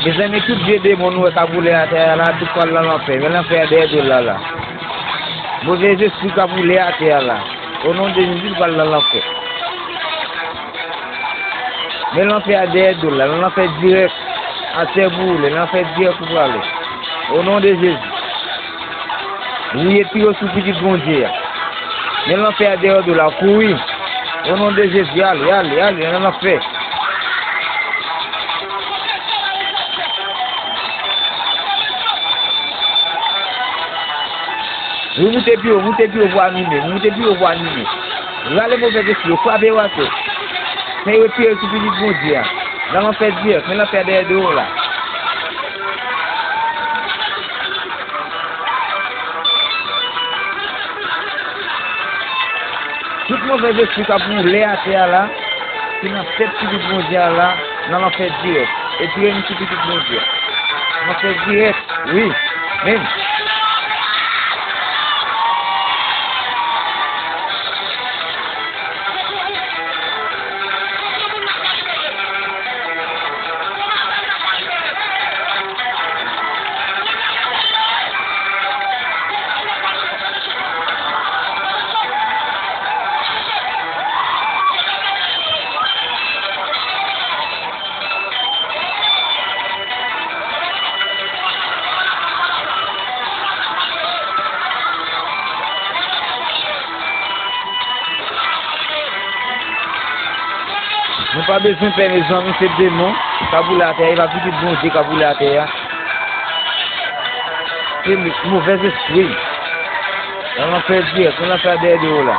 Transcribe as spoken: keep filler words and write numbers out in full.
Mezanmi, tout vye demon nou wè k ap woule atè a la, tout pral nan lanfè. Men lanfè a dèyè do l la la. Move zespri k ap woule atè a la. O non de Jezi, l pral nan lanfè. Men lanfè a dèyè do l la. Nan lanfè dirèk. Atè boule, lanfè dirèk ou prale. O non de Jezi. Wouye pye w sou pitit Bondye a. Men lanfè a dèyè do l la, kouri. O non de Jezi, ale, ale, ale, nan lanfè. Wi, moute pi wo, moute pi wo pou anime, moute pi wo pou anime. Rale move zespri yo, frape yo atè. Fè yo retire sou pitit Bondye a. Nan lanfè dirèk, men lanfè dèyè do w la. Tout move zespri k ap woule atè a la, ki nan tèt pitit Bondye a la, nan lanfè dirèk. Retire nou sou pitit Bondye a. Lanfè dirèk, wi. Men. Nou pa bezwen pè, mezanmi, se demon k ap woule atè a, e pa pitit Bondye k ap woule atè a. Se move zespri. Nan lanfè dirèk, nan lanfè dèyè do w la.